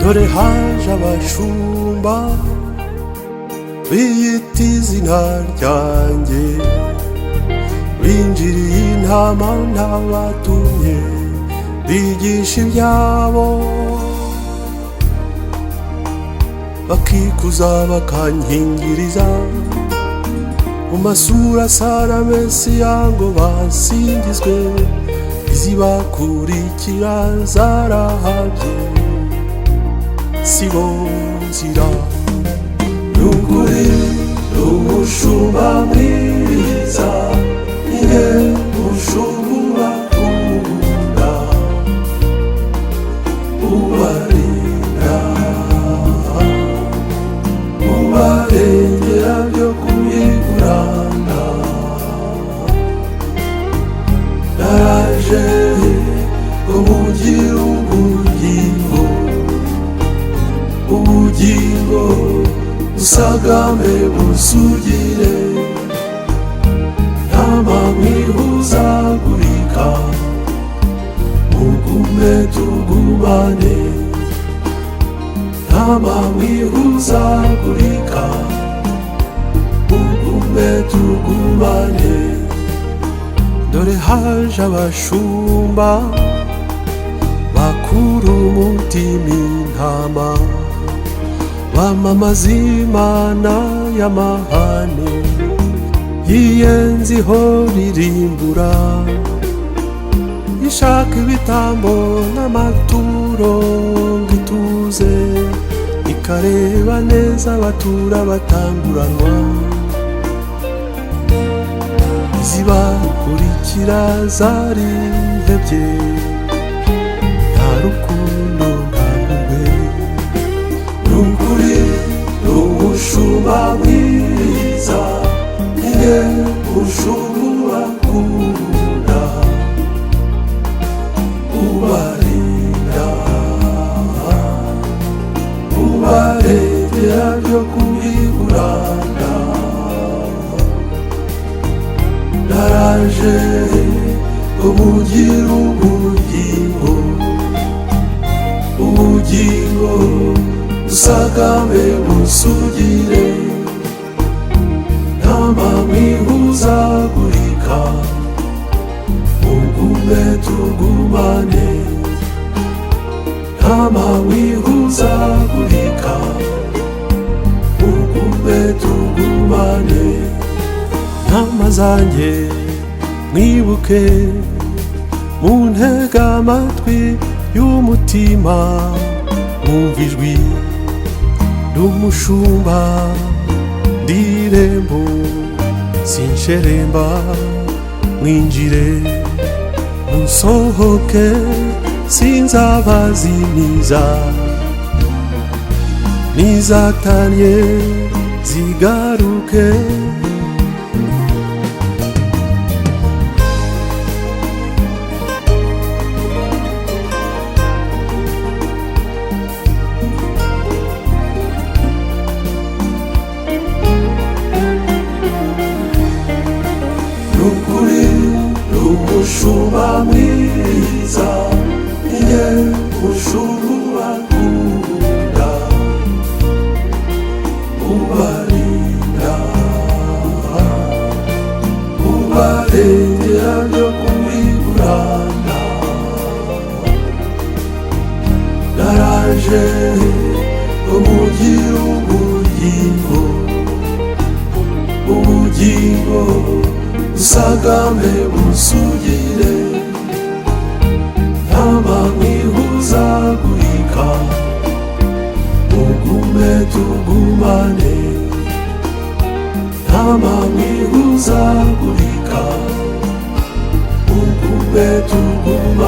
Dore haje abashumba biyita izina ryanjye, binjiriye intama ntabatumye, bigisha ibyabo, bakikuza bakankingiriza mu masura asa na Mesiya ngo basingizwe. Izibakurikira zarahabye, si bo nzira. Nukuri ni umushumba mwiza, niwe mushumba ukunda, ubarinda, ubarengera byo kubigurana. Naraje ngo mugire ubugingo, ubugingo busagame busugire, ntama mwihuzagurika, mugume tugumane, ntama mwihuzagurika, mugume tugumane. Dore haje abashumba bakura umutima intama, bamamaza imana y'amahane, yiyenze ihora irimbura, ishaka ibitambo n'amaturo ngo ituze, ikareba neza abatura batanguranwa. Izibakurikira zarihebye, nta rukundo nta mpuhwe. Nukuri ni umushumba mwiza, niwe mushumba ukunda, ubarinda, ubarengera byo kubigurana. Naraje ngo mugire ubugingo, ubugingo busagame busugire, ntama mwihuzagurika, mugume tugumane, ntama mwihuzagurika, mugume tugumane. Ntama zanjye mwibuke, muntega amatwi y'umutima, mwumva ijwi ry'umushumba. Ndirembo sinsheremba, mwinjire musohoke, sinzabazimiza. Nizatanye zigaruke. Nukuri ni umushumba mwiza, niwe mushumba ukunda, ubarinda, ubarengera byo kubigurana. Naraje ngo mugire ubugingo, ubugingo busagame busugire, ntama mwihuzagurika, mugume tugumane, ntama mwihuzagurika, mugume tugumane.